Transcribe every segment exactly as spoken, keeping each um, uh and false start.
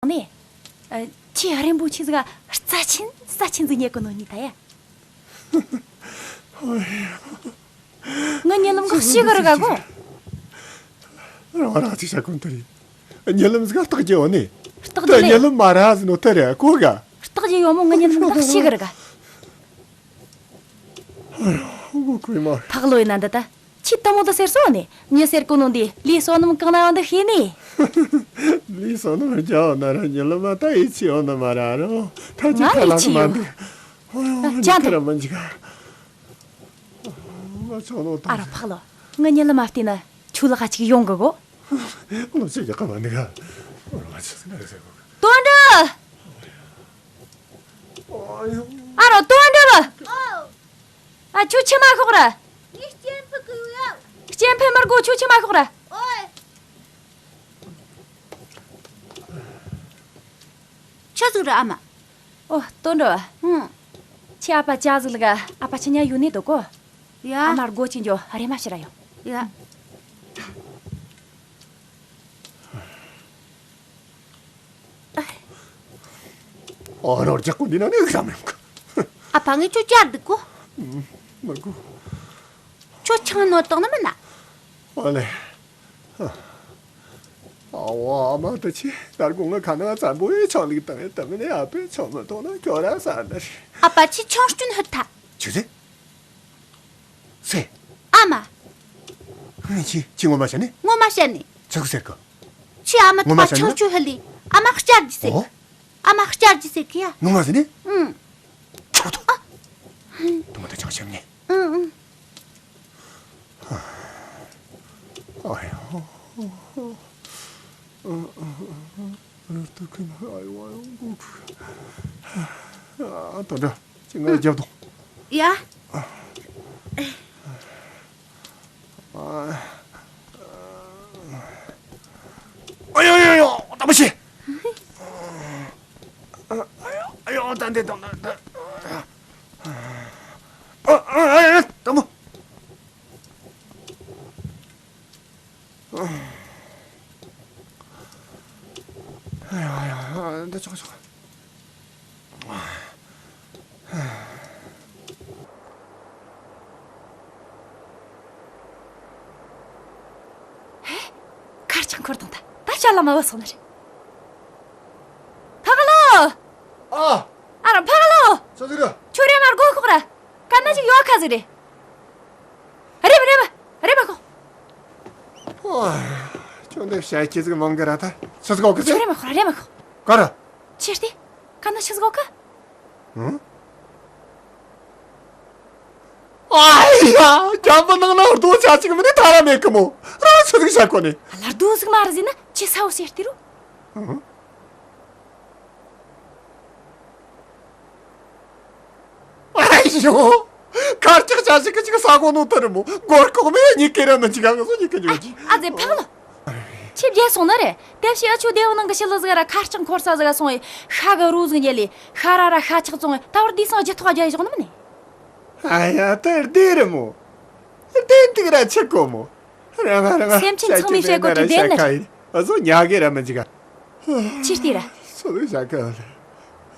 ནས། ཨ། ཁྱེད་རིན་པོ་ཆེ་ཟིག་རྩ་ཆེན་རྩ་ཆེན་ཟིག་རྙེད་གོ་ནོ་ནི་ད་ཡ། ངའི་གཉིད་ལམ་ག་ཤི་གི་ར་ག་གོ། རང་རང་ཅིག་བྱ་གོ་ནི་དེ་རེད། གཉིད་ལམ་ཟིག་རྟགས་བརྒྱད་ཡོད་ནི། རྟགས་དེ་བརྒྱད་ལེ། གཉིད་ལམ་མ་ར་ཟིན་ནོ་དེ་རེད་གོ་ག། རྟགས་བརྒྱད་ཡོད་མོ། ངའི་གཉིད་ལམ་ག་ཤི་གི་ར་ག། ཕག་ལོ་ཡིན་ན་འདི་ད། ཁྱི་དུ་མོ་དུ་ཟེར་སོང་ནས་མྱི་ཟེར་གོ་ནོ་འདི་ལུས་བསོད་ནམས་གང་ན་ཡང་འདི་ཤེས་ནས། ལུས་བསོད་ནམས་རྒྱ་ཡོད་ན་ར་ཉི་ལ་མ་ད་ཡིད་ཆེས་ཡོད་ན་མ་ར་རོ། ད་ཅི་ང་ཐ་ལ་ཡིད་ཆེས་མ་ཡོད། འདི། ཨོ་ཡོ། ཅན་ཐ་ར་མ་འཇིག་ང་ཆོ་ནོ་ད། ཨ་རོ་ཕག་ལོ། ང་ཉི་ལ་མ་བལྟས་ན་ཆུ་ལ་ཁ་ཅིག་ཡོང་གི་གོ། ལོ་ཅི་ཡག་ག་མ་འདི་ག། ཨོ་ལ་ཅི་ཟེར་ན་ཟེར་གོ། དོན་འདྲ། ཨ་རོ་དོན་འདྲ་བ། ཨ། ཁྱོད་ཆི་མ་ཤོག་ར། ངས་སྐྱེམས་ཕུད་གི་ཡོད་ཡ། སྐྱེམས་ཕུད་མི་དགོ། ཁྱོད་ཆི་མ་ཤོག་ར། ཨོ། ཆི་ཟིག་ར་ཨ་མ། ཨོ་དོན་འགྲོ། ཧུང་། ཁྱེད་ཨ་ཕ་ཅག་ཟིག་ལ་ག་ཨ་ཕ་ཆི་ཉ་ཡོད་ནི་དོ་གོ། ཡ། ཨ་མ་སྒོ་ཅིག་འཇོ་རེ་མ་ཕྱི་ར་ཡོང་། ཡ། ཨོ་རོ་རྒྱག་གོ་འདི་ན་ནི་ཤ་མེད་གི། ཨ་ཕ་ངས་ཁྱོད་བཅར་འདུག་གོ། མི་དགོས། ཁྱོད་ཆང་ནོ་བཏང་ནི་མིན་ན། ཨོ་ལེ། ཨ་བོ་ཨ་མ་ད་ཆི་ད་དགོང་ང་ཁ་ན་བཙན་པོ་ཡི་ཆང་ལིག་བཏང་ཡི་ད་མིན་ནི་ཨ་ཕས་ཆང་མི་གཏོང་ན་ཁྱོད་ར་ས་འདི་རེད། ཨ་ཕ་ཆི་ཆང་སྐྱོན་ཧུད་ཐ། ཆི་ཟེར། སེ། ཨ་མ། ངས་ཁྱི་ཁྱི་ངོ་མ་བཤད་ནི། ངོ་མ་བཤད་ནི། ཆི་གི་ཟེར་གི། ཁྱི་ཨ་མ་ངོ་མ་ཐོག་བཤད་ནི། ཆང་ཆུ་ཧི་ལི། ཨ་མ་བསྐྱར་གྱི་ཟེར། ཨོ། ཨ་མ་བསྐྱར་གྱི་ཟེར་གི་ཡ། ངོ་མ་ཟེར་ནི། ཨུང་། ཆོག་ཐོག་ཨ། དུ་མ་ད་ཆང་བཤད་ནི། ཨུང་ཨུང་། ཨ་ཡོ། ཨ་ཏོ་འདྲ། ཅི་ང་རྒྱབ་དང་། ཡ། ཨ། ཨ་ཡོ་ཡོ་ཡོ། ད་མ་ཤི། ཨ་ཡོ་ཨ་ཡོ། ད་འདི་དང་ད། ཨ་ཨ་ཨ་ཡོ། ད་མ། ཨ་ཡ་ཡ། འདི་ཆོག་ཆོག་ཧེ། ཁ་ལྕགས་འཁོར་དང་ད་ད་ཞལ་ལ་མ་བ་སོང་ནི་རེད། ཕག་ལོ། ཨ། ཨ་ར་ཕག་ལོ། ཆོག་ཟིག་ར། ཁྱོད་རེ་མར་སྒོ་ཁོག་ར། གན་ན་ཅིག་ཡོད་ཁ་ཟིག་རེད། རེམ་རེམ་རེམ་མ་ཁོ། ཁྱོད་འདི་བཤད་ཁྱི་ཟིག་མང་གི་ར་ད། ཆི་ཟིག་གོ་གི་ཟེར། རེམ་མ་ཁོ་རེམ་མ་ཁོ། ག་ར། ཆི་སྟེ། གན་ན་ཆི་ཟིག་གོ་གི། ཨང་། ཨ་ཡ། རྒྱ་མི་ནང་ན་རྡོ་ཆ་ཅིག་མིན་ནི་ཐ་ར་མེད་གི་མོ། རང་ཆི་ཟིག་བཤད་གོ་ནི། ལ་རྡོ་ཟིག་མ་རེད་ཟེར་ན་ཆི་ས་བོ་ཟེར་ཏེ་རུ། ཨང་། ཨ་ཡོ། ཁ་ལྕགས་ཅན་ཞིག་གི་ཅིག་ས་གོ་ནོ་ཐུ་རི་མོ་མགོ་ལྐོག་མེད་གཉིས་ཀའི་ར་མི་འཇིག་ག་ང་ཚོ་གཉིས་ཀ་འཇིག་ག་ཅིག་ཨ་ཙེ་ཕག་ལོ། ཁྱེད་རྒྱལ་སོང་ནི་རེད། དེ་བྱས་ཨ་ཆུ་སྡེ་བ་ནང་གི་ཞི་ལུ་ཟིག་ར་ཁ་ལྕགས་འཁོར་ས་ཟིག་ག་སོང་ངས་ཤ་གི་རུ་ཟིག་ཉལ་ལས་ཤ་ར་ར་ཤ་ཆག་བཙོང་ངས་ད་བར་དུས་སང་ལྗིད་ཐོག་རྒྱ་ཡི་ཞོག་ནི་མིན་ནི། ཨ་ཡ་དེ་རྡེ་རི་མོ། རྡེ་འདུག་ར་ཆི་གོ་མོ། རང་ང་རང་ང་སེམས་ཅན་ཚང་མས་བཤད་གོ་གི་རྡེ་ནི་རེད། ཨ་ཚོ་ཉག་གི་ར་མི་འཇིག་ག་ཆི་སྟེ་ར། སོ་ལོ་ཤ་ཁ་ལ།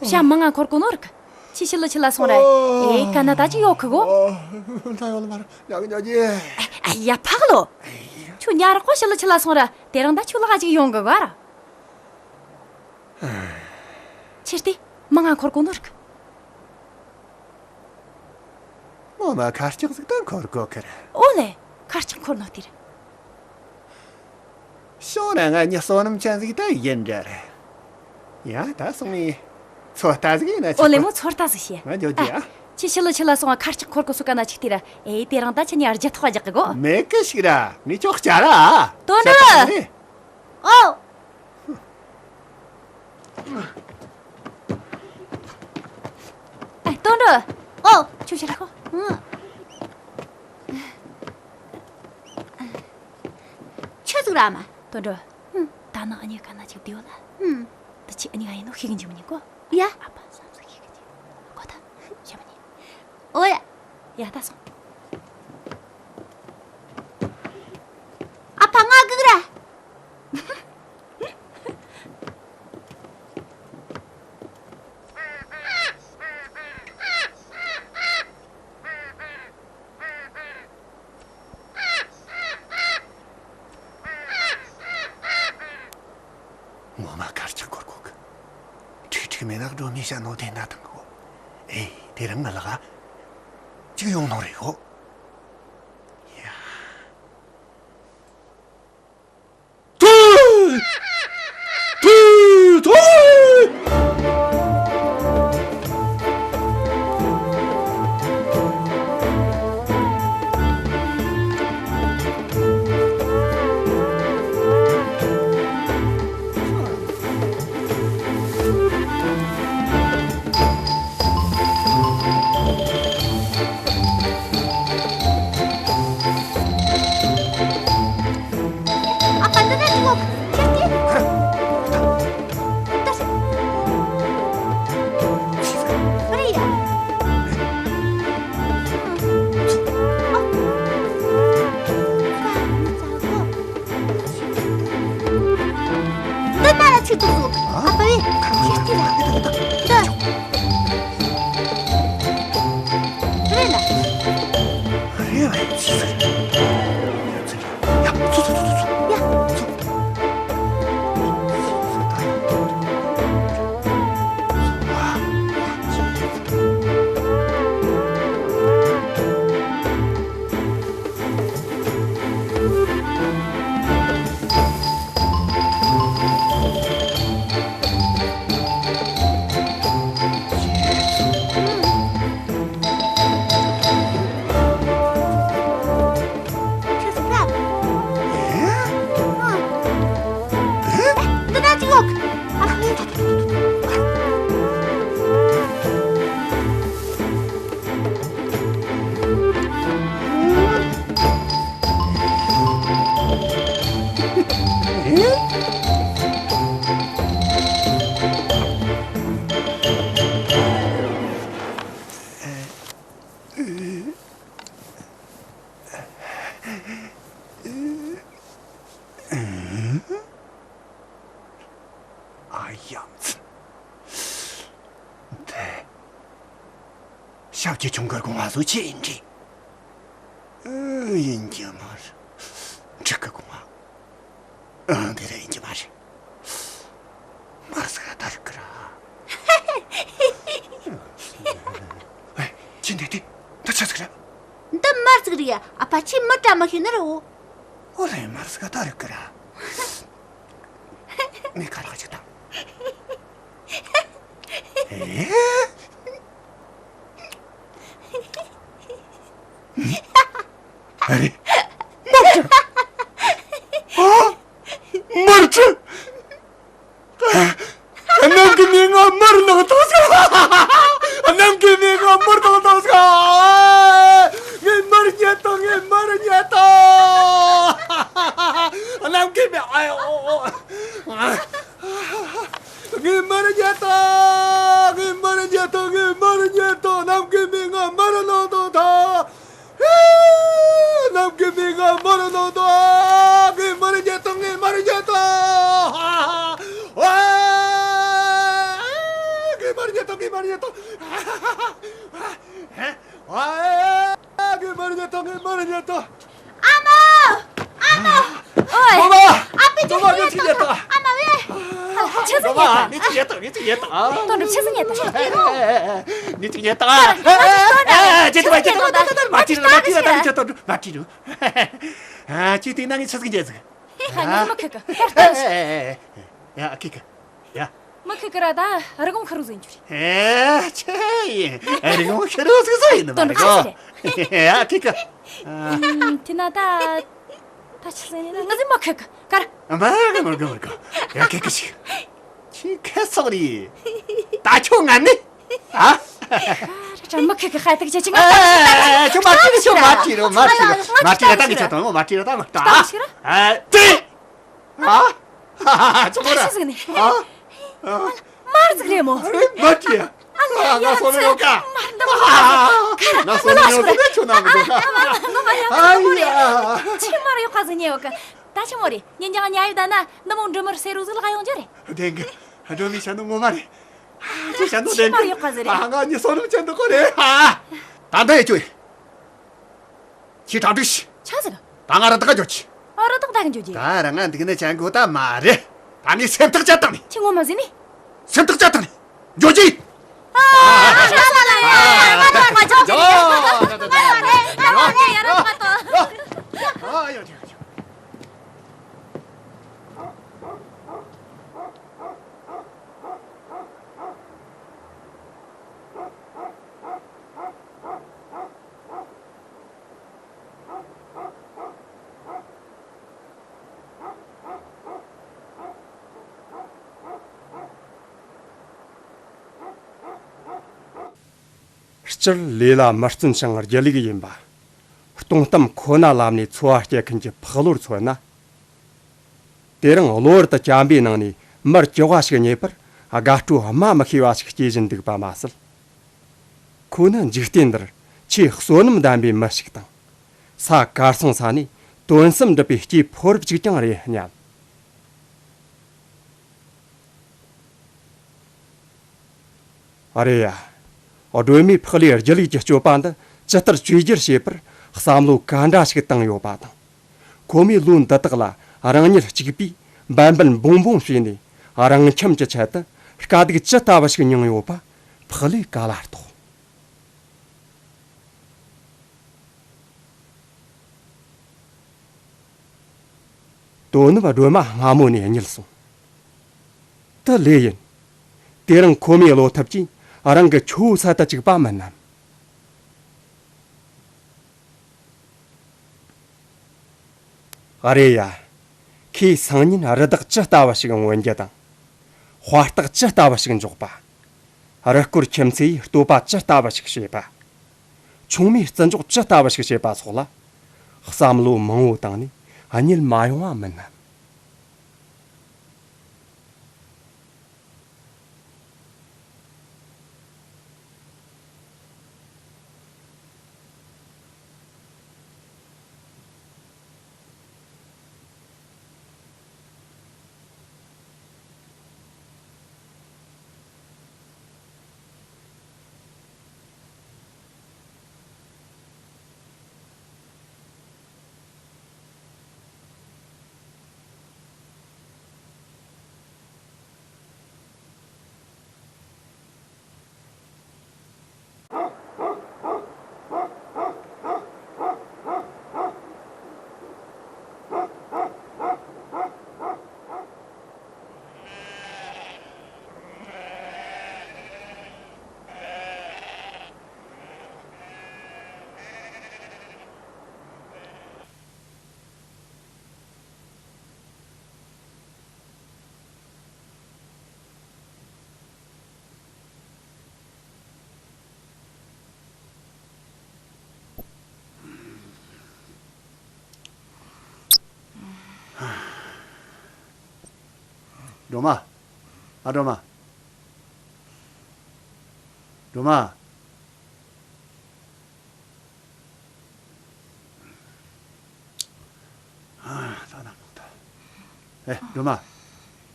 ཤ་མང་ང་འཁོར་གོ་ནོ་རིག་ཆི་ཞི་ལུ་ཆི་ལ་སོང་ར། ཨེ་ག་ན་ད་ཅི་ཡོད་ཁི་གོ། ད་ཡོད་ལ་མ་ར་ཉག་གི་ཉག་གི་ཨ་ཡ་ཕག་ལོ། ཁྱོད་ཉ་ར་ཁོ་ཞི་ལུ་ཆི་ལ་སོང་ར། དེ་རིང་ད་ཁྱོད་ལ་ག་ཅིག་ཡོང་གི་ག་ར། ཆི་སྟེ་མང་ང་འཁོར་གོ་ནོ་རིག་ངོ་མ་ཁ་ལྕགས་ཟིག་ད་འཁོར་གོ་ཁི་ར། ཨོ་ལེ། ཁ་ལྕགས་འཁོར་ནོ་ཏི་ར། ཤོང་ར་ང་གཉིས་བསོད་ནམས་ཅན་ཟིག་ད་ཡིན་འདྲ་ར། ཡ་ད་སོང་ངས་ཚོད་ལྟ་ཟིག་ཡིན་ན་ཨོ་ཆོག་ལེ་གོ་མོ་ཚོད་ལྟ་ཟིག་བྱེད། ང་འགྱོ་རྒྱུ་ཨ། ཡ། ཁྱི་ཞི་ལུ་ཆི་ལ་སོང་ང་ཁ་ལྕགས་འཁོར་གོ་སུ་ག་ན་ཅིག་ཏི་ར། ཨེ་དེ་རིང་ད་ཁྱི་ཉ་རྒྱ་ཐོག་རྒྱག་གི་གོ་མེད་གི་ཞིག་ར་ངས་ཁྱོད་བསྐྱལ་ར། དོན་འགྲུབ། ཨོ། ཨེ། དོན་འགྲུབ། ཨོ། ཁྱོད་ཕྱིར་ལ་ཤོག་ཨང་། ཆི་ཟིག་ར་ཨ་མ། དོན་འགྲུབ། ཨང་། ད་ནངས་ཨ་ནེ་ག་ན་ཅིག་བསྡད་ཡོད་ལ། ཨང་། ད་ཁྱེད་ཨ་ནེ་ག་ཡིན་ནོ་ཤེས་གི་འཇུག་མི་ཉན་གོ་ཡ། ཨ་ཕ་བསམ་ཚུལ་ཤེས་གི་འཇུག་གོ་ད། ཤེས་མི་ཉན། ཨོ་ཡ། ཡ་ད་སོང་། ཨ་ཕ་ང་སྒུག་ར། ཁར་ཆག་སྐོར་གོ་གི། ཁྲིག་ཁྲིག་མེད་ན་འགྲོ་མི་ཤ་ནོ་དེ་ན་དང་གོ། ཨེ་དེ་རང་ང་ལ་ག་ཅིག་ཡོང་ནོ་རེད་གོ། ཡ། ཐུ། ཐུ། ཐུ། ཨ་ཕ་འདི་ན་ཅི་ལོག་ཁྱེར་ཏེ། ད་ཤི། ཨ་རེ་ཡ། འདི་ན་ལ་ཚིག་ཏུ་ཟུག་ཨ་ཕ་རེ། ཁྱེར་ཏེ་ལ། འདི། རེད་ལ། རེད་བ་ཡིན་ཅི་ཟེར། ཡ། ཚུ་ཚུ་ཚུ་ཚུ་ཚུ། ཡ། ཚུ། ཨ་ཡ། དེ། ཞབས་ཀྱི་ཆུང་གར་གོང་ང་བཟོ་ཆེ་ཡིན་གྱི། ཨ། ཡིན་གྱི་མ་རེད། འགྲིག་གི་གོང་ང་། ཨ། དེ་རེད། ཡིན་གྱི་མ་རེད། མར་ཟིག་ད་རིག་གི་ར། ཨེ། ཁྱི་འདི་དེ་འདི་ཆི་ཟིག་རེད། འདི་མར་ཟིག་རེད་ཡ། ཨ་ཕ་ཁྱི་མི་བཀྲ་མི་ཤིས་ནི་རེད་འོ། ཨོ་ལེ། མར་ཟིག་ད་རིག་གི་ར། ངས་ཁ་ལག་ཅིག་དང་། ཨེ། ཨ་རེ། མར་ཁྲི། ཨ། མར་ཁྲི། གནམ་གྱི་མི་ང་མར་ལངས་ཐོག་ཟ། གནམ་གྱི་མི་ང་མར་ལངས་ཐོག་ཟ། ངས་མར་རྙེད་དོ། ངས་མར་རྙེད་དོ། གནམ་གྱི་མི། ཨ་ཡོ། ངས་མར་རྙེད་དོ། ངས་མར་རྙེད་དོ། ངས་མར་རྙེད་དོ། གནམ་གྱི་མི་ང་མར་ལངས་ཐོག་ཐོག། གནམ་གྱི་མི་ང་མར་ལངས་ཐོག། ངས་མར་རྙེད་དོ། ངས་མར་རྙེད་དོ། ཨ། ངས་མར་རྙེད་དོ། ངས་མར་རྙེད་དོ། ཨ། ངས་མར་རྙེད་དོ། ངས་མར་རྙེད་དོ། ཨ་མ། ཨ་མ། ཨོའི། ཨ་ཕ། ཨ་ཕ། ཨ་མ། ངས་ཅི་ཡེད་དོ། ཨ་མ་ཝེ། ཆི་ཟིག་ཡེད་དོ། ངས་ཅི་ཡེད་དོ། ངས་ཅི་ཡེད་དོ། དོན་གྲུབ་ཆི་ཟིག་ཡེད་དོ། ངས་ཅི་ཡེད་དོ། ཨ། ཅི་དོན་གྲུབ། མ་བྲིས་རུ། མ་བྲིས་རུ། ད་ཅི་དོན་གྲུབ། མ་བྲིས་རུ། ཨ། ཅི་དེ་ན་ངས་ཆི་ཟིག་ཡེད་ཟིག་ཨ། ངས་མི་ཁུག་གི། ཡ། ཨ་ཁུག་གི། ཡ། མི་ཁུག་གི་ར། ད་རི་གོང་ཁུ་རུ་ཟིན་རྒྱུ་རེད། ཨེ། ཆེ་ཡིན། རི་གོང་ཁུ་རུ་ཟིག་ཟིག་ཡིན་ནི་མ་རེད་གོ། ཡ། ཁུག་གི། ཨ། དེ་ན་ད། ད་ཆི་ཟིག་ཡིན་ན་ང་ཟིག་མི་ཁུག་གི། ག་ར། མ་གི་མ་གི་མ་གི། ཡ། ཁུག་གི་ཞིག་ཁྱི་ཁ་སོག་རེད། ད་ཁྱོད་ང་ནི། ཨ། ཁྱོད་མི་ཁུག་གི། ཧ་ཏག་ཅེ་ཅིག་ཨ། ཁྱོད་མ་བྲིས་རུ། ཁྱོད་མ་བྲིས་རུ། མ་བྲིས་རུ། མ་བྲིས་རུ། ད་ངས་ཆ་དང་། མ་བྲིས་རུ། ད་ངས་ད། ཨ། དེ། ཨ། ཨ། ཅི་མོ་ར། ཆི་ཟིག་ནི། ཨ། ཨ། མར་ཟིག་རེད་མོ། ཨ་རེ། མ་བྲིས། ཨ། ང་ང་སོ་ནི་ཡོད་ཀ། མར་འདི་མོ། ང་སོ་ནི་ཡོད་ཀ། ཁྱོད་ན་མི་འདུག་ཀ། ཨ་ཡ། ཆི་མར་ཡོད་ཀ་ཟིག་ཉེ་ཡོད་ཀ། ད་ཆི་མོ་རེད། ཉིན་ཀྱང་ཉལ་ཡོད་ད་ན་འདི་མོ་འབྲི་མར་སེ་རུ་ཟིག་ལ་ག་ཡོང་རྒྱུ་རེད། བདེན་གི། འགྲོ་མི་ཆ་འདུག་ངོ་མ་རེད། ཅི་བྱ་འདུག་ཅི་མ་ཡོད་པ་ཟེར་རེད། ཨ། ང་གཉིས་སོ་ནམ་བྱ་འདུག་གོ་རེད། ཨ། ད་ལྟ་ཡེ་ཅོ་ཡེ། ཁྱི་དྲག་དྲུག་ཤི། ཆ་ཟེར། ད་ང་ར་ད་ག་འཇོག་ཅི། ཨ། ར་ད་ག་འཇོག་ཅི། ད་ར་ང་འདུག་ནས་བྱ་འགོ་ད་མ་རེད། ད་ནི་སེམས་ཐག་བཅད་བཏང་ནས། ཁྱི་ངོ་མ་ཟིན་ནི། སེམས་ཐག་བཅད་བཏང་ནས། འགྱོ་རྒྱུ་ཡིན། སྤྱིར་ལས་ལ་མི་བརྩོན་ཞིང་སྒྱིད་ལུག་ཡིན་པ། སྟོང་གཏམ་ཁོ་ན་ལམ་ནས་འཚོ་བ་སྐྱེལ་མཁན་གྱི་ཕག་ལོར་མཚོན་ན། དེ་རིང་གློ་བུར་དུ་བྱམས་པའི་ནང་ནས་མི་སྐྱོ་བ་ཞིག་རྙེད་པར། དགའ་སྤྲོ་སྨྲ་མི་ཤེས་པ་ཞིག་སྐྱེ་བཞིན་འདུག་པ་མ་ཟད། ཁོ་ནི་འཇིག་རྟེན་འདིར་ཆེས་བསོད་ནམས་ལྡན་པའི་མི་ཞིག་དང་། ས་གར་སོང་ས་ནས་དོན་གསུམ་འགྲུབ་པའི་སྐྱེས་ཕོ་རབ་ཅིག་ཀྱང་རེད་སྙམ། ཨ་རེ་ཡ། སྒྲོལ་མས་ཕག་ལོའི་སྒྱིད་ལུག་གི་སྤྱོད་པ་འདི་ཇི་ལྟར་བཅོས་བསྒྱུར་བྱེད་པར་བསམ་བློ་ག་འདྲ་ཞིག་བཏང་ཡོད་པ་དང་། ཁོ་མོས་ལོ་འདི་དག་ལ་རང་ཉིད་གཅིག་པུས་འབད་འབད་འབུང་འབུང་བྱས་ནས། རང་ཁྱིམ་གྱི་ཆེད་དུ་དཀའ་སྡུག་ཇི་ལྟ་བུ་ཞིག་མྱངས་ཡོད་པ་ཕག་ལོས་ག་ལ་རྟོགས། དོ་ནུབ་སྒྲོལ་མ་སྔ་མོ་ནས་གཉིད་སོང་། དེ་ལོས་ཡིན། དེ་རིང་ཁོ་མོའི་བློ་ཐབས་ཀྱིས་རང་གི་ཁྱོ་བོ་སད་དུ་བཅུག་པ་མིན་ནམ། ཨ་རེ་ཡ། ཁོས་སང་ཉིན་རི་དྭགས་ཇི་ལྟ་བུ་ཞིག་རྔོན་རྒྱུ་དང་། དཔའ་རྟགས་ཇི་ལྟ་བུ་ཞིག་འཇོག་པ། རི་སྐོར་ཁྱིམ་མཚེས་ཡི་བསྟོད་པ་ཇི་ལྟ་བུ་ཞིག་བྱེད་པ། ཆུང་མའི་བརྩི་འཇོག་ཇི་ལྟ་བུ་ཞིག་བྱེད་པ་སོགས་ལ། བསམ་བློ་མང་བོ་བཏང་ནས་གཉིད་མ་ཡོང་བ་མིན་ནམ། སྒྲོལ་མ། ཨ་སྒྲོལ་མ། སྒྲོལ་མ། ཨ། ད་ན་མོ་ད། ཨེ། སྒྲོལ་མ།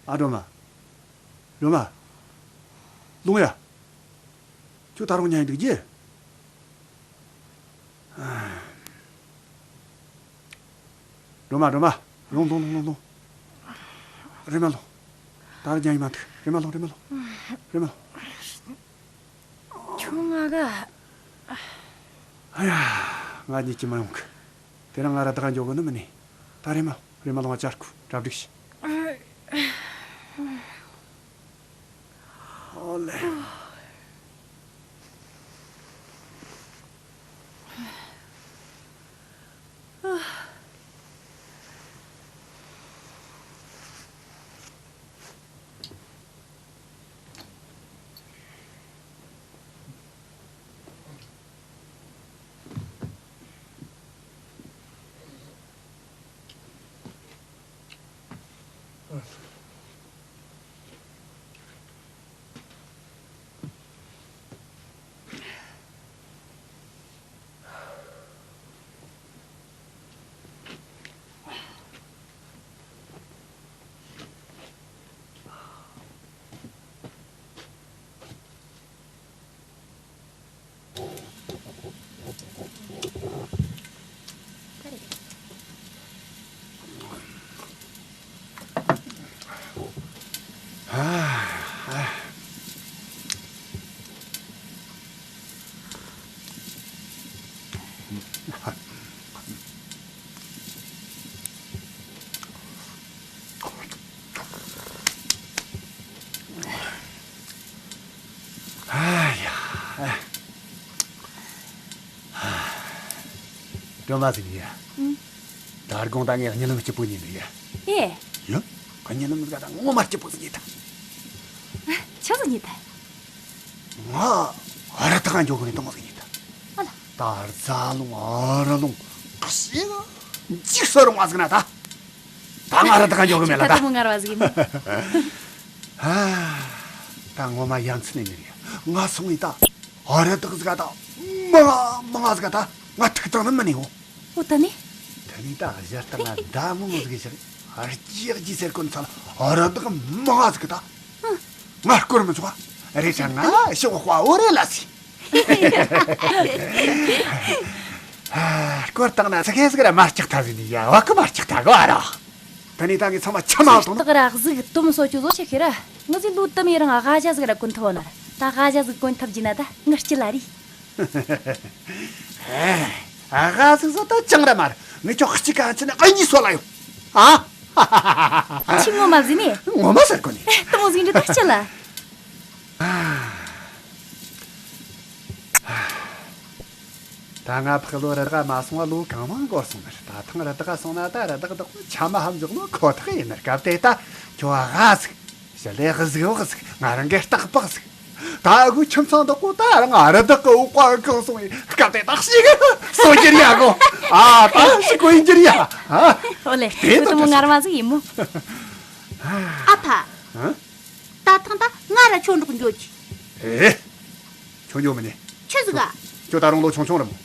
ཨ་སྒྲོལ་མ། སྒྲོལ་མ། ལོང་ཡ། ཁྱོད་ད་རུང་ཉལ་འདུག་གི། སྒྲོལ་མ། སྒྲོལ་མ། ལོང་ལོང་ལོང་ལོང་། རེམ་མ་ལོང་། ད་རུང་ཉལ་ཡི་མ་འདུག་རེམ་མ་ལོང་། རེམ་མ་ལོང་། རེམ་མ་ལོང་། ཁྱོད་ང་ག་ཨ་ཡ། ང་གཉིད་ཀྱིས་མ་ཡོང་གི། དེ་རིང་ང་ར་ད་ག་འགྱོ་གི་ནི་མིན་ནི། ད་རེམ་མ། རེམ་མ་ལོང་བ་བཅར་དགོས། གྲ་སྒྲིག་བྱེད། ཨོ་ལེ། སྒྲོལ་མ་ཟིག་ཡ། ཨང་། ད་དགོང་ད་ངས་གཉིད་ལམ་སྐྱིད་པོ་ཉལ་ནི་ཡ། ཨེ། ཡ། གཉིད་ལམ་ཟིག་ད་ངོ་མ་སྐྱིད་པོ་ཟིག་ཉལ་ཐལ། ཆི་ཟིག་ཉལ་ཐལ། ང་ཨ་ར་ད་ག་འགྱོ་གི་ནི་དང་ཟིག་ཉལ་ཐལ། ཨ་ལ། ད་རྫ་ལུང་ཨ་ར་ལུང་ཁ་ཤས་འཇིགས་སུ་རུང་བ་ཟིག་ན་ད། ད་ང་ར་ད་ག་འགྱོ་གི་མེད་ལ་ད། ད་མོ་ངར་བ་ཟིག་ཡིན་མོ། ཧ། ད་ངོ་མ་ཡ་མཚན་ནས་མེད་ཡ། ང་སོང་ངི་ད་ཨ་ར་ད་ག་ཟིག་ད། མ་མ་ཟིག་ད་ང་ཐུག་དང་ནི་མ་ནི་འོ། འོ་ད་ནི། ད་ནི་ད་གཞི་རྟ་ང་ད་མོ་ཟིག་ཞིག་ཨར་ཅི་ཨར་ཅི་ཟེར་གོ་ནི་ཚ་ལ་ཨ་ར་ད་ག་མ་ཟིག་ད། ང་སྐོར་མི་ཆོག་རེད་ཆ་ང་ཤོག་དཔའ་བོ་རེད་ལ་སི། སྐོར་བཏང་ན་ཚ་ཁེ་ཟིག་ར་མ་སྐྲག་ཐ་ཟིན་ཡ་བ་ཀི་མ་སྐྲག་ཐ་གོ་ཨ་རོ། ད་ནི་ད་ངས་ཚང་མ་ཆ་མ་བཏང་། སྟག་ར་གཟིག་དུམ་སོ་ཆུ་བཟོ་ཆེ་ཁེ་ར། ངི་ཟིག་ལུས་དུམ་ཡི་རང་ཨ་ག་ཞ་ཟིག་ར་གོན་ཐུབ་བ་ན་ར། ད་ཨ་ག་ཞ་ཟིག་གོན་ཐུབ་རྒྱུ་ན་ད་ངི་སྐྱི་ལ་རི། ཨ་ག་ཟིག་བཟོ་ད་ཅང་ར་མ་ར། ངི་ཅོག་གཅིག་ག་ཚི་ན་ཨ་གཉིས་སོ་ལ་ཡོང་། ཨ། ཁྱི་ངོ་མ་ཟིན་ནི། ངོ་མ་ཟེར་གོ་ནི། ཨེ་དུམ་ཟིག་འདྲི་ད་སྐྱི་ལ། ད་ང་ཕག་ལོ་རི་དྭགས་མ་སོང་བ་ལོ་གང་མང་འགོར་སོང་ནི། ད་ཐེངས་རི་དྭགས་སོང་ན་ད་རི་དྭགས་བདག་པོ་ཆ་མ་ཧམ་འཇོག་ནོ་ཁོ་ཐག་ཡིན་ནི། སྐབས་དེ་ད་ཁྱོད་ཨ་ག་ཟིག་ཞི་ལས་གཟིག་བག་ཟིག་ང་རང་གི་སྟག་ལྤགས་ཟིག་ད་ཨ་ཁུ་ཁྱིམ་ཚང་བདག་པོ་ད་རང་ཨ་རི་དྭགས་ཀི་འོག་པ་གང་སོང་ཡིན། སྐབས་དེ་ད་ཤི་གི་སོ་རྒྱུར་ཡ་གོ་ཨ་ད་ཤི་གོ་ཡིན་རྒྱུར་ཡ། ཨ། ཨོ་ལེ། དེ་ད་ངར་མ་ཟིག་ཡིན་མོ། ཨ་ཕ། ཨ། ད་ཐེངས་ད་ང་ར་ཁྱོད་འགྲོགས་འགྱོ་གི། ཨེ། ཁྱོད་འགྱོ་མི་ཉན། ཆི་ཟིག་ག་ཁྱོད་ད་རུང་ལོ་ཆུང་ཆུང་རེད་མོ།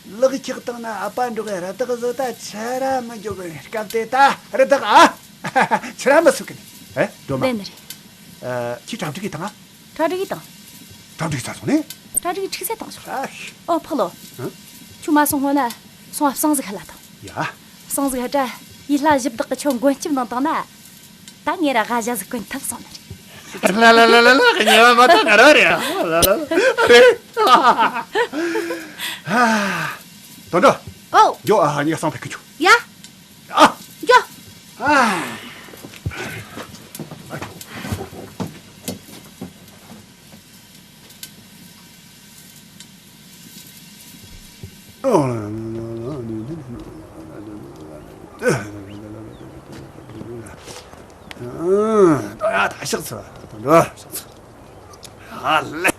ལག་ཁྱག་བཏང་ན་ཨ་ཕ་འགྲོགས་ཡ་རི་དྭགས་བཟོ་ད་ཆ་ར་མི་འགྱོ་གི། སྐབས་དེ་ད་རི་དྭགས་ཨ། ཆི་ར་མི་སུ་གི་ནི། ཨེ། སྒྲོལ་མ། ལན་རེད། ཨ། ཁྱི་གྲ་སྒྲིག་གི་དང་ཨ། གྲ་སྒྲིག་གི་དང་། གྲ་སྒྲིག་ཚར་སོང་ནི། གྲ་སྒྲིག་ཁྲིག་སེ་བཏང་སོང་། ཨ་ཤི། ཨོ་ཕག་ལོ། ཨ། ཁྱོད་མ་སོང་སྔོན་ན་སོང་བ་བསང་ཟིག་ཧ་ལ་དང་། ཡ། བསང་ཟིག་ཧ་དྲ་ཡིད་ལྷ་གཞི་བདག་གི་ཁྱོད་མགོན་སྐྱབས་གནང་བཏང་ན། ད་ངས་ར་ག་ཞ་ཟིག་གོན་ཐུབ་སོང་ནི་རེད། ལ་ལ་ལ་ལ་ལ་ཉེ་བ་མ་ཐག་ང་ར་རེད། ལ་ལ་ལ་རེད། དོན་འགྲོ། ཨོ། འགྱོ་ཨ་ཧ་ཉེ་བསང་ཕེབས་ཀི་འགྱོ། ཡ། ཨ། འགྱོ། ཨ། ད་ཡ་ད་ཤག་ཚ། ད་འགྲོ་ཤག་ཚ། ཨ་ལེ།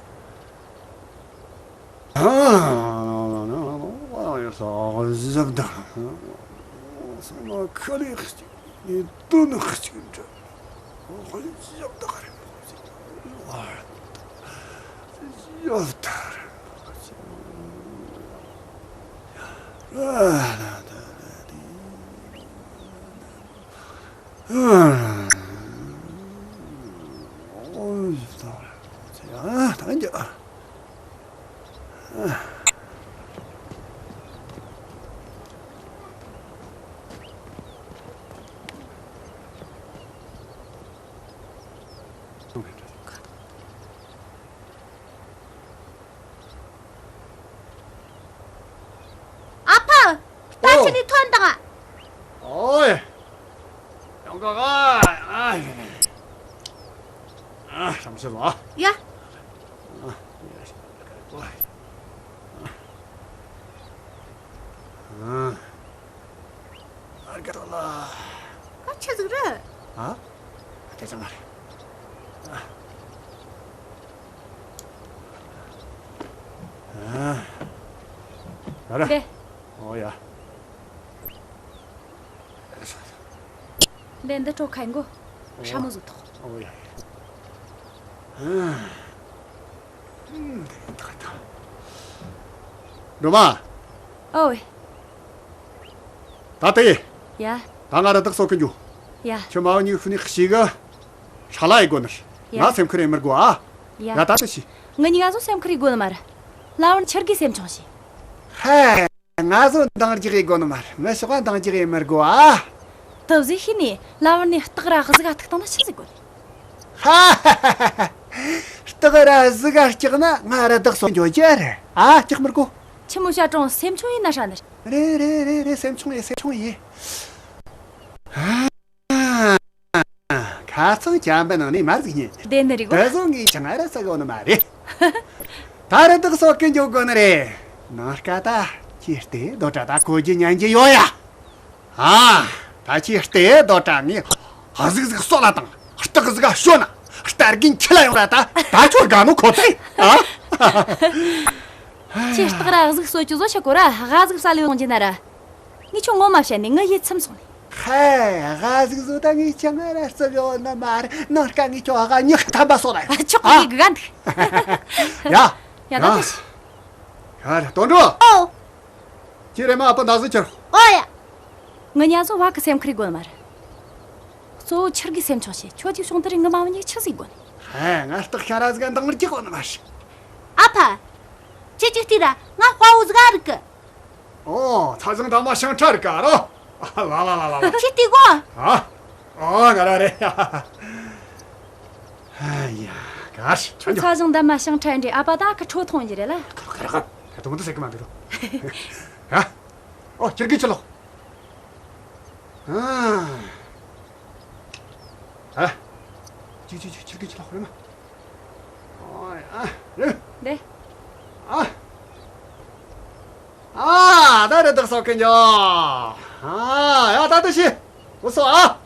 ཨ་ཕ། ད་ཨོ། ཕྱི་ནས་ཐོན་དང་། ཨོ་ཡ། ཡང་ག་ག་ཨ་ཡ། ཨ་བསམ་ཤེས་ལ། ཡ། ཨ་ཡ་ཤ་ཀ་ཀ་ཨ། ཨ་ག་ལ། ཨ་ཆི་ཟིག་རེད། ཨ། ཨ་དེ་ཙམ་མ་རེད། ཨ། ཨ་ར། ལེ། ཨོ་ཡ། ལེ་འདི་སྤྲོ་ཁ་མགོ། ཧྲ་མོ་ཟིག་ཐོག་ཨོ་ཡ་ཡ། ཨ། སྒྲོལ་མ། ཨོ་ཝེ། ད་ལྟ་ཡེ། ཡ། ད་ང་ར་བདག་སོགས་ཀུན་རྒྱུ། ཡ། ཁྱོད་མ་བུ་གཉིས་ཤུ་ནི་ཤི་གི། ཧྲ་ལ་ཡི་དགོ་ནི། ཡ། ང་སེམས་ཁུར་ཡེ་མི་དགོ་ཨ། ཡ། ཡ་ད་ལྟ་ཤི། ང་གཉིས་ང་ཚོ་སེམས་ཁུར་ཡེ་དགོ་ནི་མ་ར། ལ་བར་ཆར་གི་སེམས་ཆུང་ཤི། ཧེ། ང་ཚོ་འདང་རྒྱག་ཡེ་དགོ་ནི་མ་ར། ང་ཤོག་ག་འདང་རྒྱག་ཡེ་མི་དགོ་ཨ། དུ་ཟིག་ཤི་ནི་ལ་བར་ནི་སྟག་ར་གཟིག་ག་ཐུག་བཏང་ན་ཆི་ཟིག་དགོ་ནི། ཧ་ཧ་ཧ་ཧ། སྟག་ར་གཟིག་ག་སྐྲག་ན་ང་ར་བདག་སོགས་འགྱོ་རྒྱུ་རེད་ཨ། སྐྲག་མི་དགོ། ཆི་མོ་བྱ་གྲོང་སེམས་ཆུང་ཡིན་ན་ཧྲ་ནི་རེད། རེད་རེད་རེད་རེད། སེམས་ཆུང་ཡེ་སེམས་ཆུང་ཡེ། ཁ་ཚང་བྱམས་པའི་ནང་ནས་མར་ཟིག་ཉན། བདེན་ནི་རེད་གོ། དེ་བཟོ་ངས་ཅང་ཨ་ར་ས་གོ་ནི་མ་རེད། ད་རི་དྭགས་སོགས་ཀུན་འགྱོ་དགོ་ནི་རེད། ནང་སྐད་ད་ ཁྱེད་ལྟའི་རྡོ་བྲ་ད་གོ་རྒྱུ་ཉན་རྒྱུ་ཡོད་ཡ། ཨ། ད་ཁྱེད་ལྟའི་རྡོ་བྲ་ངས་གཟིག་ཟིག་གསོད་ལ་དང་སྟག་ཟིག་ག་ཞོན་ན་སྟ་རྒན་ཁྱི་ལ་ཡོང་ར་ད་ད་ཁྱོད་དགའ་ནོ་ཁོ་ཐག་ཨ། ཁྱེད་སྟག་ར་གཟིག་གསོད་རྒྱུ་བཟོ་ཆ་གོ་ར་ག་ཟིག་ས་ལེ་ཡོང་རྒྱུ་ན་ར། ངས་ཁྱོད་ངོ་མ་བཤད་ནས་ངའི་ཡིད་ཚིམ་སོང་ནས། ཧེ། ག་ཟིག་བཟོ་ད་ངས་ཁྱོད་ང་ར་རྩི་གི་ཡོད་ནི་མ་རེད། ནངས་ཀ་ངས་ཁྱོད་ག་ཉག་ཐམ་པ་གསོད་ལ་ཡ། ཆོག་གི་ཨ། ངས་གི་ག་འདུག་ཡ། ཡ་ད་ད་ཤི། ཡ་ད་དོན་འགྲོ། ཨོ། ཁྱེད་རེ་མ་ཨ་ཕ་འདའ་ཟིག་ཁྱེར། ཨོ་ཡ། ངི་ཉ་བཟོ་བ་གི་སེམས་ཁུར་དགོས་མ་རེད། གཙོ་བོ་ཁྱེད་གི་སེམས་ཆུང་བྱེད། ཁྱོད་ཅིག་བྱུང་དེ་རིང་ངི་མ་བུ་ཉིད་ཆི་ཟིག་དགོས་ནི། ཧེ། ང་སྟག་ཤ་ར་ཟིག་འདང་རྒྱག་གོ་ནི་མ་རེད། ཨ་ཕ། ཁྱེད་ཅིག་ལྟོས་ར་ང་དཔའ་བོ་ཟིག་ཨ་རིག་གི། ཨོ། ཚ་ཟིང་འདབ་མ་ཤིང་ཁྲ་རིག་ག་རོ། ལ་ལ་ལ་ལ་ལ། ཁྱེད་ལྟོས་གོ། ཨ། ཨོ་ང་ར་རེད། ཨ་ཡ། ག་ཤི་ཁྱོད་ཚ་ཟིང་འདབ་མ་ཤིང་ཁྲ་འདྲེ་ཨ་ཕ་ད་གི་ཁྲོ་ཐོང་གི་རེད་ལ། ཁ་ར་ཁ་ར་ཁ་ཐོང་དུ་ཟེར་གི་མ་འདུག་རོ། ཨ། ཨོ་ཁྱེད་གི་ཆི་ལོ། ཨ། ཨ། ཅིག་ཅིག་ཅིག་ཁྱེད་གི་ཆི་ལོ་རེད་མ། ཨོ་ཨ། རེད། འདི། ཨ། ཨ། ད་རེད་བདག་སོགས་ཀྱི་འཇོ། ཨ། ཡ་ད་ད་ཤི། འུ་སོ་ཨ།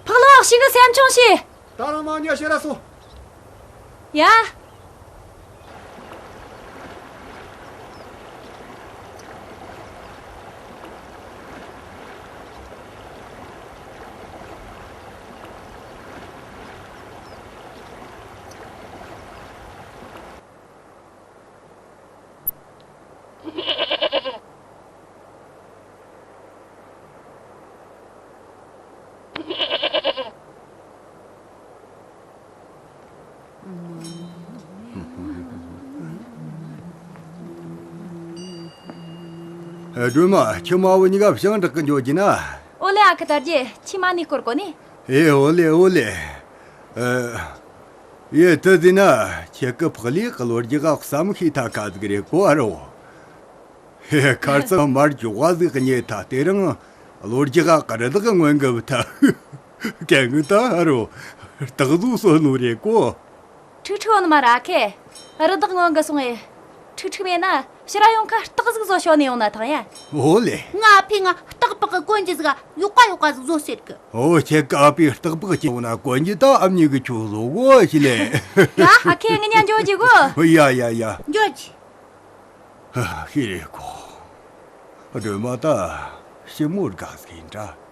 ཕག་ལོག་ཤི་གི་སེམས་ཆུང་ཤི། ད་རང་མ་ཉོ་ཤི་ར་སོ། ཡ། སྒྲོལ་མ། ཁྱི་མ་བུ་གཉིས་ཀ་ཞིང་འབྲོག་གི་འགྱོ་རྒྱུ་ན། ཨོ་ལེ། ཨ་ཁུ་དར་རྒྱས། ཁྱི་མ་ནི་སྐོར་གོ་ནི། ཨེ། ཨོ་ལེ་ཨོ་ལེ། ཨ། ཡེ་དེ་ཟིན་ན་ཁྱེད་ཀྱི་ཕག་ལས་གློ་རྒྱག་ག་བསམ་ཤེས་ཐ་ཁ་ཟིག་རེད་གོ་ཨ་རོ། ཧེ། ཁར་ཙང་མར་ཅོག་ག་ཟིག་རྙེད་ཐ་དེ་རིང་གློ་རྒྱག་ག་རི་དྭགས་ངོ་གི་བུ་ཐ་གན་གི་ད་ཨ་རོ། སྟག་ཟོ་སོ་ནོ་རེད་གོ། ཁྲིག་ཁྲིག་འོ་ནི་མ་ར་ཁེ། རི་དྭགས་ངོ་གི་སོང་ངེ། ཁྲིག་ཁྲིག་མེད་ན་ཕྱིར་ར་ཡོང་ཁ་སྟག་ཟིག་བཟོ་ཤོག་ནི་ཡོང་ན་ཐང་ཡ། ཨོ་ལེ། ང་ཕི་ང་སྟག་ཕག་གི་གོན་རྒྱུ་ཟིག་ཡོག་ག་ཡོག་ག་ཟིག་བཟོ་ཟེར་གི། ཨོ་ཁྱེད་ཀ་ཨ་ཕི་སྟག་ཕག་ཅིག་ཡོང་ན་གོན་རྒྱུ་ད་ཨ་མྱེས་གི་ཁྱོད་བཟོ་གོ་ཤི་ལེ། ཡ་ཧ་ཁེ་ངི་ཉ་འཇོ་ཅི་གོ། ཡ་ཡ་ཡ། འཇོ་ཅི། ཧ། ཤི་རེད་གོ། སྒྲོལ་མ་ད་ཞི་མོ་དགའ་ཟིན་འདྲ།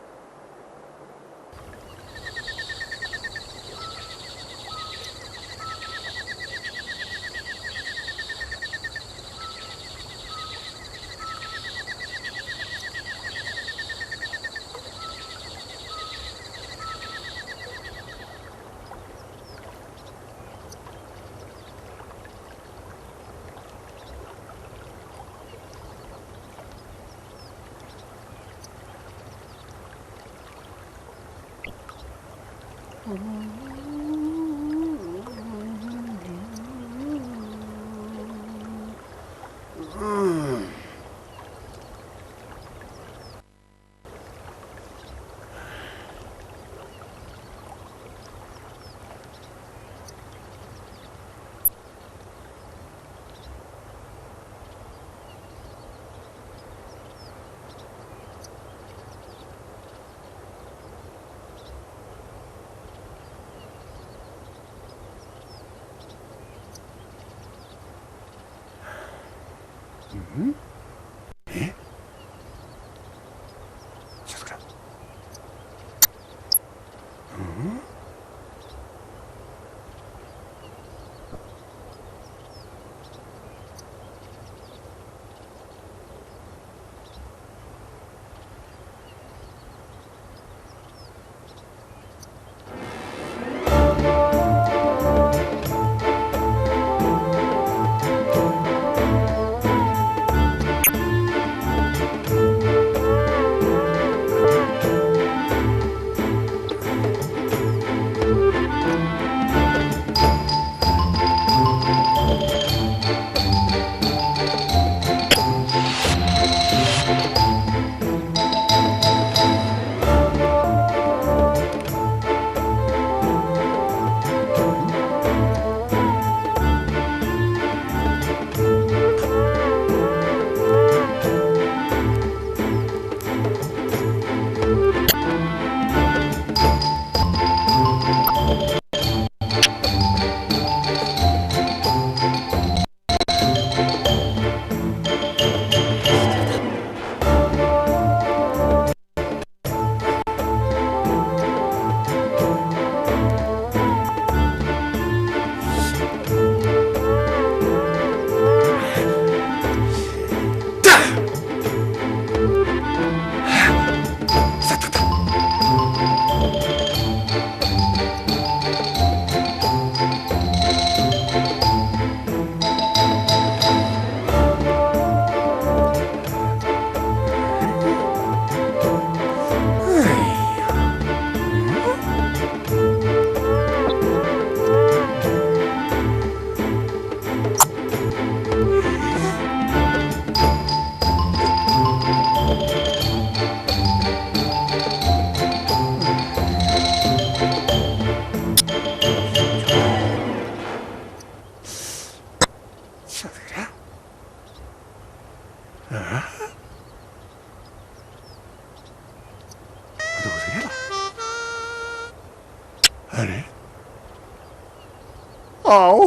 ཨའོ།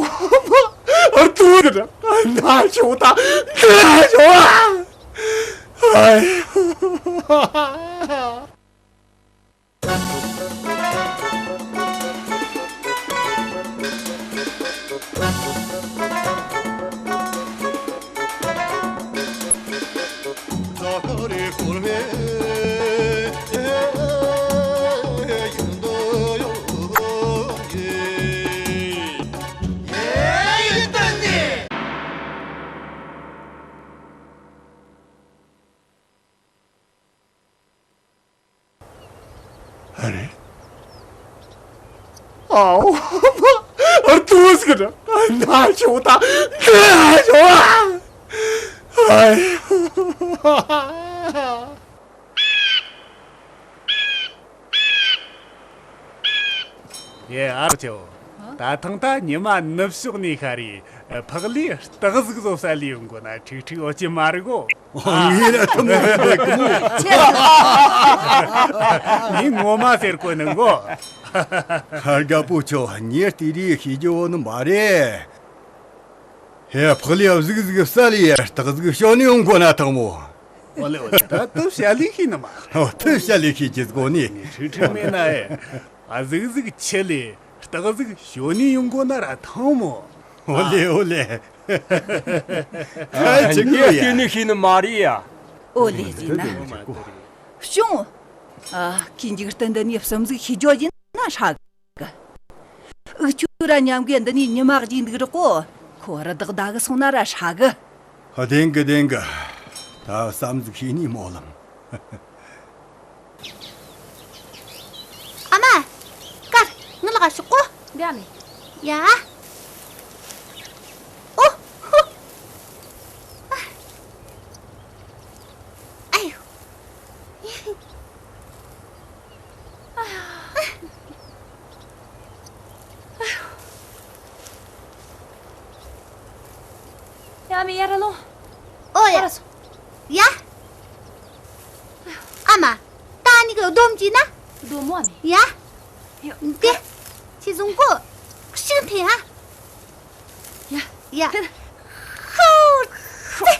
ཨ་ཏུ་ན་ཆོ་ད་ན་ཆོ་ཨ། ཨའི། ཨ་རེ། ཨའོ། ཨ་ཏུ་ཟིག་ར་ན་ཆོ་ད་ན་ཆོ་ཨ། ཨའི། ཡེ་ཨ་ཆོ། ད་ཐེངས་ད་ཉི་མ་ནུབ་ཕྱོགས་ནས་ཤར་རེ་ཕག་ལས་སྟག་གཟིག་བཟོ་ས་ལས་ཡོང་གོ་ན་ཁྲིག་ཁྲིག་ཨོ་ཅི་མ་རེད་གོ། ངས་ར་ཐུ་མོ་རེད་གོ། ངས་ངོ་མ་ཟེར་གོ་ནི་གོ། ཧར་དགའ་པོ་ཆོ་ངས་དེ་རིགས་ཤེས་རྒྱུ་བོ་ནི་མ་རེད། ཧེ་ཕག་ལས་གཟིག་གཟིག་ས་ལས་སྟག་གཟིག་ཤོ་ནི་ཡོང་གོ་ན་ཐང་མོ། ཨོ་ལེ་ཨོ་ལེ། ད་ཐུབ་བྱ་ལས་ཤེས་ནི་མ། ཨོ་ཐུབ་བྱ་ལས་ཤེས་ཀྱི་གོ་ནི། ཁྲིག་ཁྲིག་མེད་ན་ཨེ། ཨ་གཟིག་གཟིག་ཆི་ལས་སྟག་གཟིག་ཞོ་ནི་ཡོང་གོ་ན་ར་ཐང་མོ། ཨོ་ལེ་ཨོ་ལེ། ཨ་ཅི་གི་ཡ། ངས་ནི་ཤེས་ནི་མ་རེད་ཡ། ཨོ་ལེ་ཟིན་ན། བྱུང་། ཨ་ཁྱི་འཇིག་རྟེན་འདི་ནས་བསམ་གཟིགས་ཤེས་རྒྱུ་ཡིན་ན་ཧྲ་གི། འུ་ཆོ་ར་མཉམ་གི་འདི་ནས་ཉི་མ་གཅིག་འདུག་རོགས་གོ། ཁོ་ར་བདག་ད་གི་སོང་ན་ར་ཧྲ་གི། བདེན་གི་བདེན་གི། ད་བསམ་གཟིགས་ཤེས་ནི་མོ་ལམ། ཨ་མ། ཀར། ངི་ལག་ཤོག་གོ། འདི་ཨ་མས། ཡ། ཨོ། ཧོ། ཨ་ཡོ། ཡ་མི་ཡར་ལོངས། ཨོ་ཡ། ཡར་སོང་། ཡ། ཨ་མ། ད་ནི་གི་སྡོམ་གྱིས་ན། སྡོམ་མོ་ཨ་མས། ཡ། ཡ། འདི། ཁྱི་བཟུང་གོ། ཤིག་འཐེན་ཨ། ཡ། ཡ། ཧོ། ཧོ།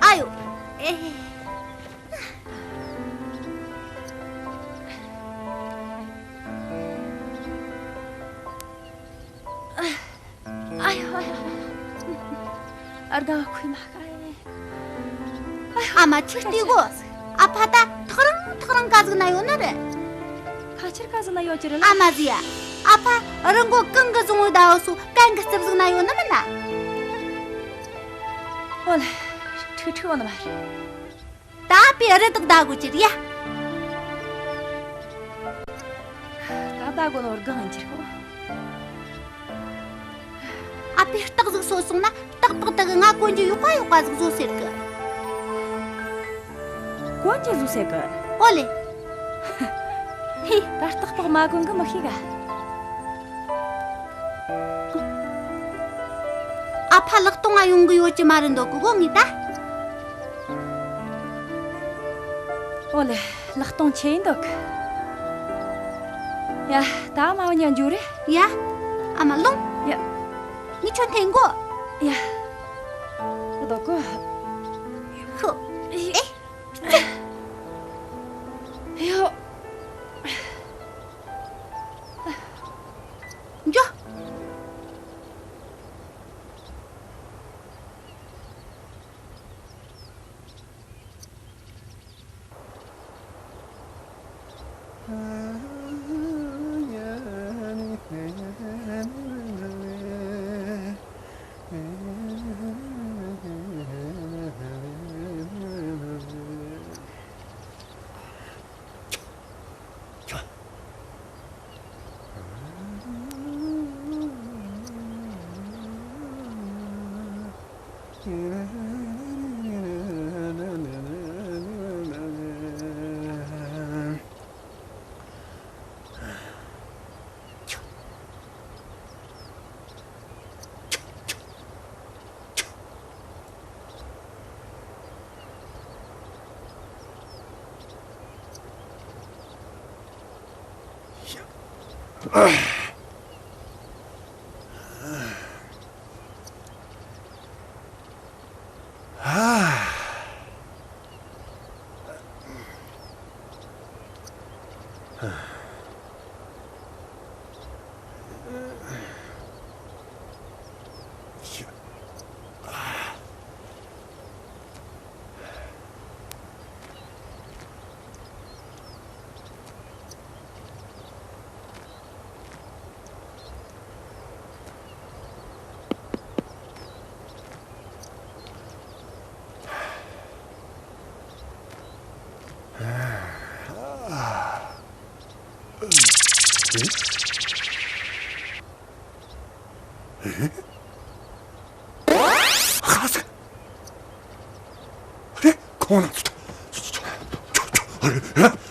ཨ་ཡོ། ཨེ། ཨ་ཡོ་ཨ་ཡོ། ཨར་ག་ཁུ་མ་ཁ་ཨེ། ཨ་མ་ཆིག་ལྟོས་གོ། ཨ་ཕ་ད་ཐག་རིང་ཐག་རིང་ག་ཟིག་ན་ཡོད་ནི་རེད། ཁ་ཆེར་ག་ཟིག་ན་ཡོད་ཀྱི་རེད་ལ། ཨ་མ་ཟི་ཡ། ཨ་ཕ་རི་མགོ་གང་གི་བཟུང་བའི་ཟླ་བ་སོ་གན་གི་རྩིབ་ཟིག་ན་ཡོད་ནི་མིན་ན། ཨོ་ལེ། ཁྲིག་ཁྲིག་ཨོ་ནི་མ་རེད། ད་པའི་རི་དྭགས་ད་དགོས་ཀྱི་རེད་ཡ། ད་ད་དགོས་ནོ་རྒང་ཡིན་ཀྱི་རེད་གོ། ཨ་ཕས་སྟག་ཟིག་གསོད་སོང་ན་སྟག་ཕག་དག་གི་ང་གོན་རྒྱུ་ཡོག་པ་ཡོག་པ་ཟིག་བཟོ་ཟེར་གི། གོན་རྒྱུ་བཟོ་ཟེར་གི། ཨོ་ལེ། ཧི། ད་སྟག་ཕག་མ་གོན་གི་མི་ཤེས་ག། ཨ་ཕ་ལག་སྟོང་ང་ཡོང་གི་ཡོད་ཀྱི་མ་རེད་འདོད་གི་གོ་ངས་ད། ཨོ་ལེ། ལག་སྟོང་ཆེ་ཡིན་འདུག་ཡ། ད་མ་བ་ཉན་རྒྱུ་རེད། ཡ། ཨ་མ་ལོངས། ཡ། ངས་ཁྱོད་འཐེན་གོ། ཡ། ཨ་དོ་གོ། ཧུ། ཨེ། ཡོ། འཇོ། ཨ་རེ། ཁོང་རྣམ་ཚོ། ཨ་རེ།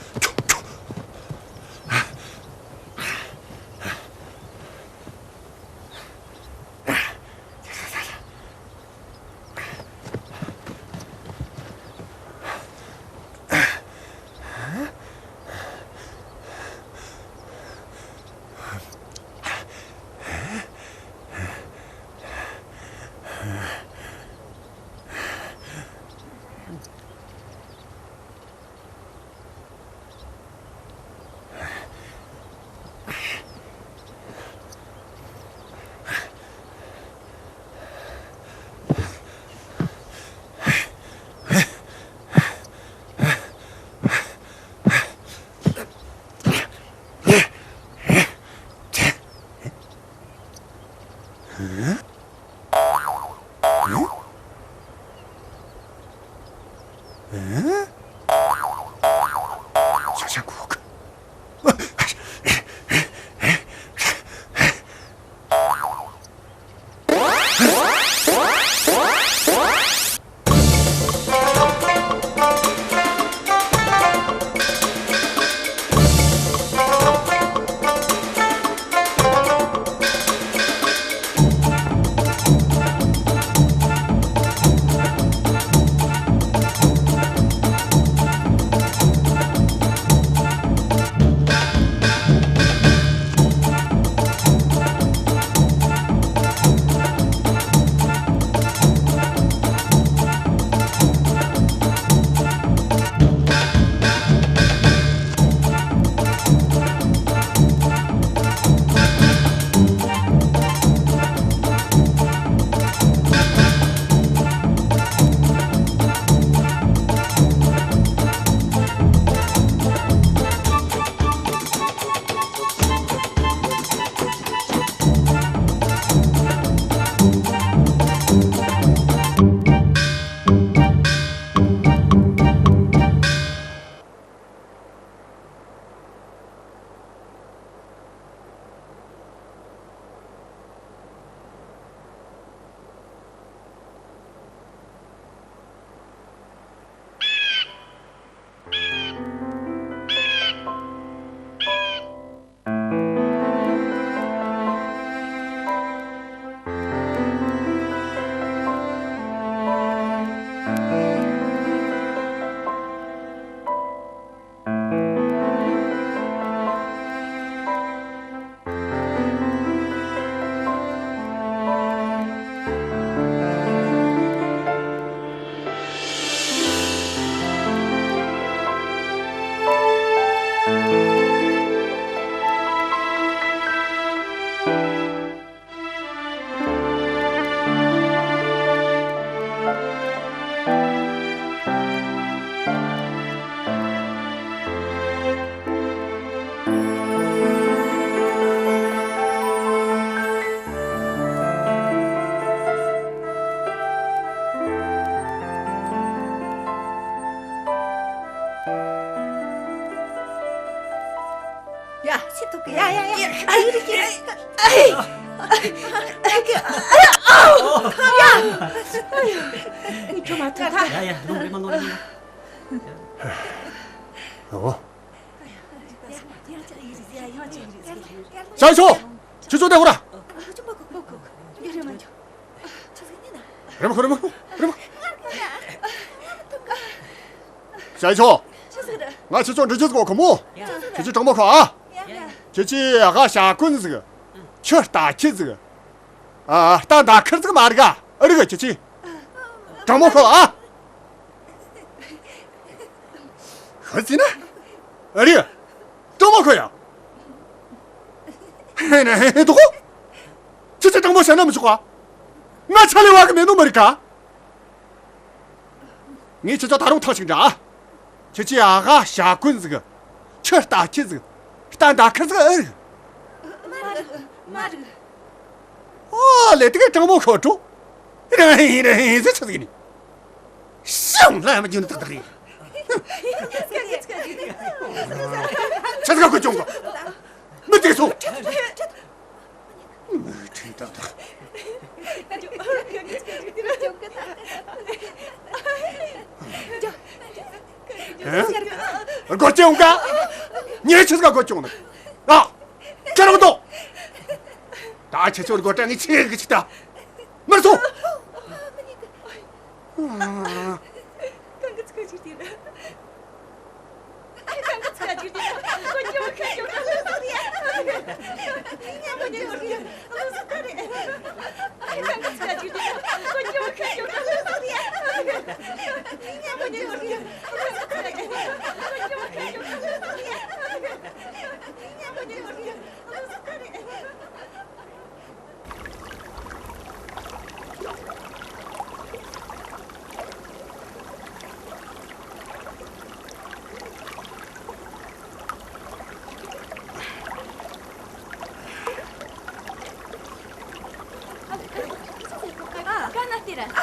ཡ། སི་ཐུག་གི། ཡ་ཡ་ཡ། ཨ་ཡུ་རི་ཀི། ཨ་ཡ། ཁྱོད་མ་ཐུག་ཐ། ཡ་ཡ། ལོང་རེ་མ་ལོང་རེ་མ། ཨོ། ཞའོ་ཆུ། ཁྱོད་ཚོ་དེ་ཧུ་ར། རེམ་ཁོ་རེམ་ཁོ་རེམ་ཁོ། ཞའོ་ཆུ། ང་ཁྱོད་ཚོ་འདྲི་རྒྱུ་གོ་ཁོ་མོ། ཁྱོད་ཚོ་དྲང་མོ་ཁོ་ཨ། ཁྱེད་ཀྱིས་ཨ་ཞྭ་གོན་ཟིག་ཁྱི་རྟ་ཁྱི་ཟིག་ཨ། རྟ་མདའ་ཁུར་ཟིག་མ་རིག་ཨ། ཨེ་རིག་ཁྱེད་ཀྱིས། དྲང་མོ་ཤོད་ཨ། ཤོད་ཟིན་ན། ཨེ་རིག་དྲང་མོ་ཤོད་ཡ། ཧེ་ན་ཧེ་ཧེ་དོ། ཁྱེད་ཀྱིས་དྲང་མོ་བཤད་ན་མི་ཆོག་ག་ང་ཆ་ལས་བ་གི་མེད་ནོ་མི་རིག་ག་ངས་ཁྱེད་ཚོ་ད་རུང་ཐག་ཅིག་འདྲ། ཁྱེད་ཀྱིས་ཨ་ཞྭ་གོན་ཟིག་ཁྱི་རྟ་ཁྱི་ཟིག་རྟ་མདའ་ཁུར་ཟིག་ཨེ་རིག་མ་རིག་མ་རིག་ཨོ་ལེ་དེ་ག་དྲང་མོ་ཤོད་དྲོ། རང་ཧེ་རང་ཧེ་ཟེར་ཆི་ཟིག་ནི། ཤང་ལ་མ་རྒྱུན་ཏག་ཏག་རེད། ཆི་ཟིག་ག་གོ་ཅོང་ག་མི་དེ་སོང་། མི་ཁྲིན་ཏག་ཏག་ཨེ། སྒོ་ཅི་ཡོང་ག་ཉེ་ཆི་ཟིག་ག་སྒོ་ཅོང་ནི། ཨ། ཁྱེད་རང་དོ། ད་ཁྱེད་ཚོར་སྒོ་ཀྲང་ངི་ཆེ་གི་ཆི་ད། མར་སོང་། གང་གི་ཚིག་ཅིག་དེ་རེད། གང་གི་ཚིག་ཅིག་དེ་རེད། ཁོ་ཁྱོད་ཁྱོད་ཁྱོད་གང་གི་ཚིག་རེད། ཁོ་ཁྱོད་ཁྱོད་ཁྱོད་ཁྱོད་ཚིག་རེད། གང་གི་ཚིག་ཅིག་དེ་རེད། ཁོ་ཁྱོད་ཁྱོད་ཁྱོད་གང་གི་ཚིག་རེད། ཁོ་ཁྱོད་ཁྱོད་ཁྱོད་གང་གི་ཚིག་རེད།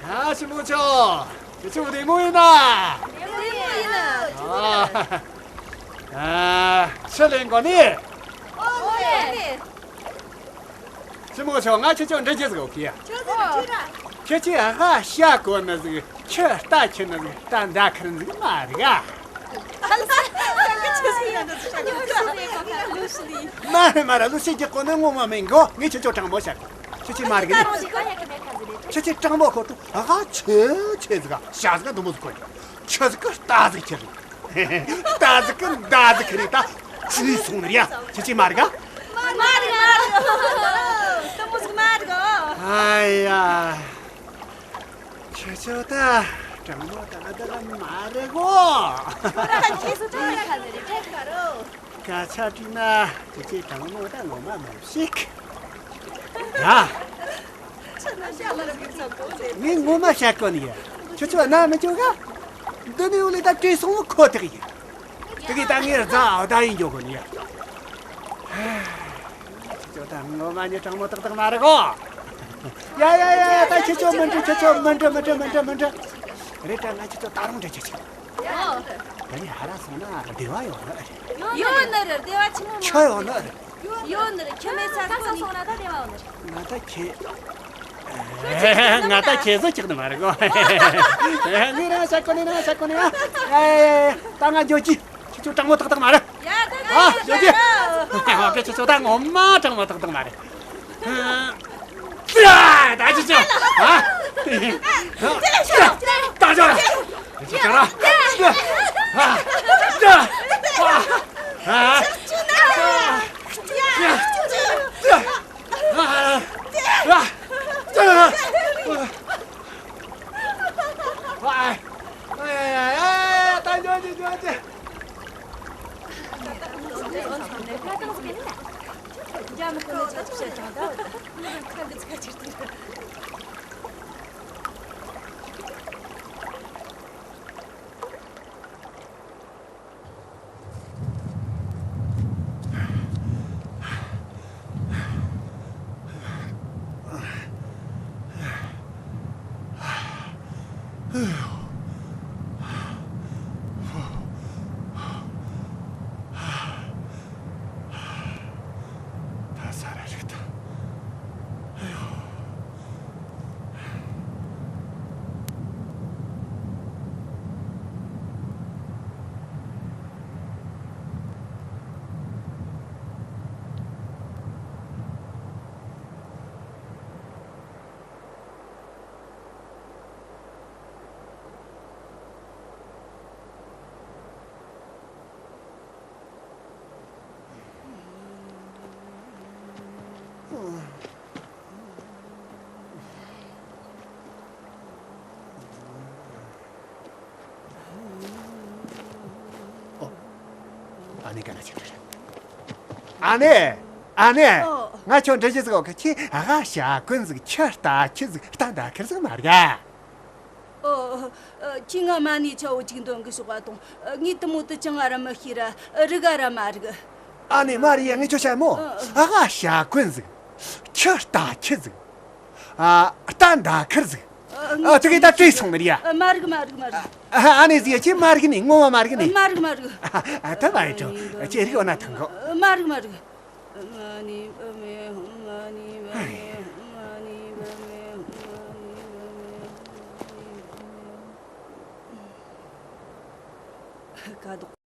ཡ། ཞི་མོ་ཆོ། ཁྱེད་ཚོ་བདེ་མོ་ཡིན་ན། བདེ་མོ་ཡིན་ན། ཨ། ཨ། ཕྱི་ལེན་གོ་ནི། ཨོ་ལེ། ཞི་མོ་ཆོ། ང་ཁྱེད་ཚོ་འདྲི་རྒྱུ་ཟིག་ཡོད་གི། ཁྱེད་ཚོ་འདྲི་ར། ཁྱེད་ཚོས་ཨ་ཞྭ་གོན་ནི་ཟིག་ཁྱི་རྟ་ཁྱེར་ནི་ཟིག་རྟ་མདའ་ཁུར་ནི་ཟིག་མ་རིག་ཨ། མ་རེད་མ་རེད། གླུ་གཞས་རྒྱག་གོ་ནི་ངོ་མ་མིན་གོ། ངས་ཁྱེད་ཚོ་དྲང་མོ་བཤད་གོ། ཁྱེད་ཚོས་མ་རིག་ནི། ཁྱེད་ཚོས་དྲང་མོ་ཤོད་དྲོ། ཨ་ཁྱི་ཁྱི་ཟིག་ཞྭ་ཟིག་འདི་མོ་ཟིག་གོན། ཁྱི་ཟིག་གིས་རྟ་ཟིག་ཁྱེར། རྟ་ཟིག་གིས་མདའ་ཟིག་ཁྱེར་ནས་ད་ཚུར་སོང་ནི་རེད་ཡ། ཁྱེད་ཚོས་མ་རིག་ག་མ་རིག་མ་རིག་འདི་མོ་ཟིག་མ་རིག་ཨ་ཡ། ཁྱེད་ཚོ་ད་དྲང་མོ་ད་ད་ད་མ་རེད་གོ། ཁྱེད་ཚོ་དྲང་མོ་ཁ་ཟེར་རེད་དྲན་ག་རོ། སྐད་ཆ་དྲིས་ན་ཁྱེད་ཚོས་དྲང་མོ་ད་ངོ་མ་མི་ཤེས་གི། ཡ། ངས་ངོ་མ་བཤད་གོ་ནི་ཡ། ཁྱེད་ཚོ་ན་མི་འཇོག་ག་འདི་ནས་འོ་ལེ་ད་བྲོས་སོང་ཁོ་ཐག་ཡིན། དེ་གི་ད་ངས་རྫ་ཨ་ད་ཡིན་འཇོག་གོ་ནི་ཡ། ཁྱེད་ཚོ་ད་ངོ་མ་ནི་དྲང་མོ་ཏག་ཏག་མ་རེད་གོ། ཡ་ཡ་ཡ། ད་ཁྱེད་ཚོ་མི་འདྲི། ཁྱེད་ཚོ་མི་འདྲི་མི་འདྲི་མི་འདྲི་མི་འདྲི། རེད་ད། ང་ཁྱེད་ཚོ་ད་རུང་འདྲི་རྒྱུ་ཅིག་ད་ནི་ཧ་ར་སོང་ན་བདེ་བ་ཡོད་ནི་རེད། ཡོད་ནི་རེད། བདེ་བ་ཆི་མོ་མ་ཁྱོད་ཡོད་ནི་རེད། ཡོད་ནི་རེད། ཁྱོད་མེད་ས་ད་གོ་ནི། སོང་ན་ད་བདེ་བ་ཡོད་ནི་རེད། ང་ད་ཁྱེད། ང་ད་ཁྱེད་བཟོ་ཅིག་ནི་མ་རེད་གོ། ངས་རང་བཤད་གོ་ནི། རང་བཤད་གོ་ནི་ཡ། ཨེ། ད་ང་འགྱོ་གི། ཁྱེད་ཚོ་དྲང་མོ་ཏག་ཏག་མ་རེད། ཡ་ད་ཨ། འགྱོ་གི། ཨོ་ཁེ། ཁྱེད་ཚོ་ད་ངོ་མ་དྲང་མོ་ཏག་ཏག་མ་རེད། ད་ཅི་ཅི། ཨ། ད་ཅི་ཅི་ར། ཅི་ཅི་ར། ཨ། ཨ། ཨ་ནེ་ག་ལ་ཆི་འདྲི་རེད། ཨ་ནེ། ཨ་ནེ། ཨོ། ང་ཁྱོད་འདྲི་རྒྱུ་ཟིག་ཡོད་གི། ཁྱེད་ཨ་ཧ་ཞ་ཀུན་ཟིག་ཁྱི་རྟ་ཁྱི་ཟིག་རྟ་འདྲ་ཁར་ཟིག་མ་རེད་ག། ཨོ། ཨ། ཁྱེད་ང་མ་ཎི་ཆ་བོ་གཅིག་འདོན་གི་ཤོག་པ་དང་། ཨ། ངས་དེ་མོ་དེ་ཅང་ཨ་ར་མི་ཤེས་ར། ཨ། རིག་ག་ར་མ་རིག། ཨ་ནེ་མ་རེད་ཡ། ངས་ཁྱོད་བཤད་མོ། ཨ། ཨ་ཧ་ཞ་ཀུན་ཟིག་ཁྱི་རྟ་ཁྱི་ཟིག་ཨ། རྟ་འདྲ་ཁར་ཟིག་ཨ། དེ་གས་ད་བྲིས་སོང་ནི་རེད་ཡ། ཨ། མ་རིག་མ་རིག་མ་རིག་ཨ། ཨ་ནེ་ཟིག་ཡ། ཁྱེད་མ་རིག་ནི། ངོ་མ་མ་རིག་ནི། མ་རིག་མ་རིག་ཨ། ད་བ་ཡི་ཀྲོ། ཁྱེད་རིག་འོ་ན་ཐང་གོ། མ་རིག་མ་རིག་ཁ་དོག